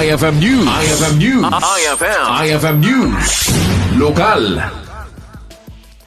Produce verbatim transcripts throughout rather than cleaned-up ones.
I F M News. I F M News. I F M. I F M News. Lokal.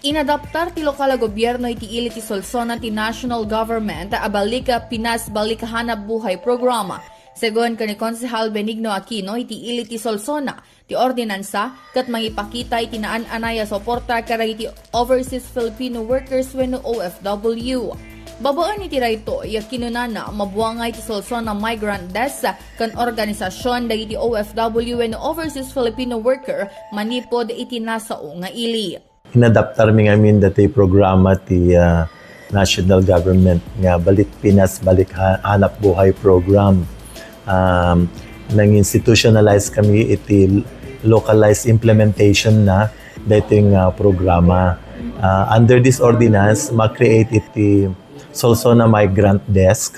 Inadaptar ti lokal a gobierno iti ili ti Solsona ti national government a Balik Pinas Balik Hanap Buhay Programa. Segun ken ni Konsehal Benigno Aquino iti ili ti Solsona, ti ordinansa ket mangipakita iti naan-anay a suporta kadagiti overseas Filipino workers wenno O F W. Babaen iti daytoy, kinunana, mabuangay ti Solsona Migrant Desk ken organisasyon dagiti O F W wenno overseas Filipino worker manipud iti nasao nga ili. Inadaptar mi ngamin datoy programa ti, ah, national government nga Balik Pinas, Balik Ha-, Hanap Buhay Program. Um, nang-institutionalize kami iti localized implementation na daytoy nga programa. Ah, under this ordinance, ma-create iti Solsona Migrant Desk,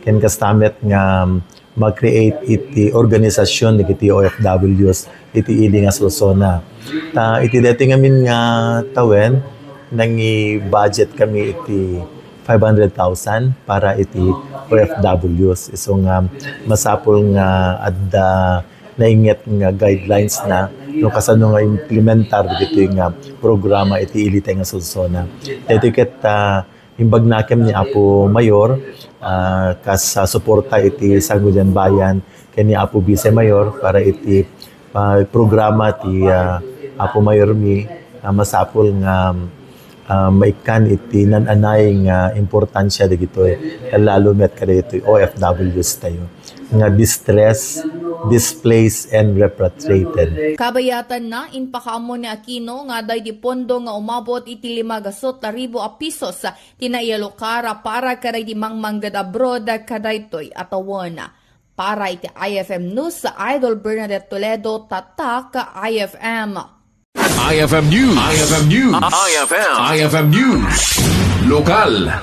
ken kasta met nga, um, ma-create iti organisasyon dagiti O F Ws iti ili nga Solsona. Ta iti daytoy ngamin nga tawen, nangi-budget kami iti five hundred thousand para iti O F Ws. Isu nga masapul nga adda nainget nga guidelines na no kasano nga implementar dagitoy nga programa iti ilitay nga Solsona. Daytoy ket, ah, imbagnakem ni Apo Mayor, ah, kas, ah, suporta iti Sangguniang Bayan ken ni Apo Vice Mayor para iti, ah, programa ti, ah, Apo Mayor mi, ah, masapul nga, ah, maikkan iti naan-anay nga importansia dagitoy, lalo met kadagitoy O F Ws tayo nga distress, displaced, and repatriated. Kabayatanna, impakaammo ni Aquino nga adda iti pondo nga umabot iti lima gasut a ribu a pisos ti naiyalokar a para kadagiti mangmangged abroad kadaytoy a tawen. Para iti I F M News, Idol Bernadette Toledo, Tatak I F M. I F M News. I F M News. I F M. I F M News. Lokal.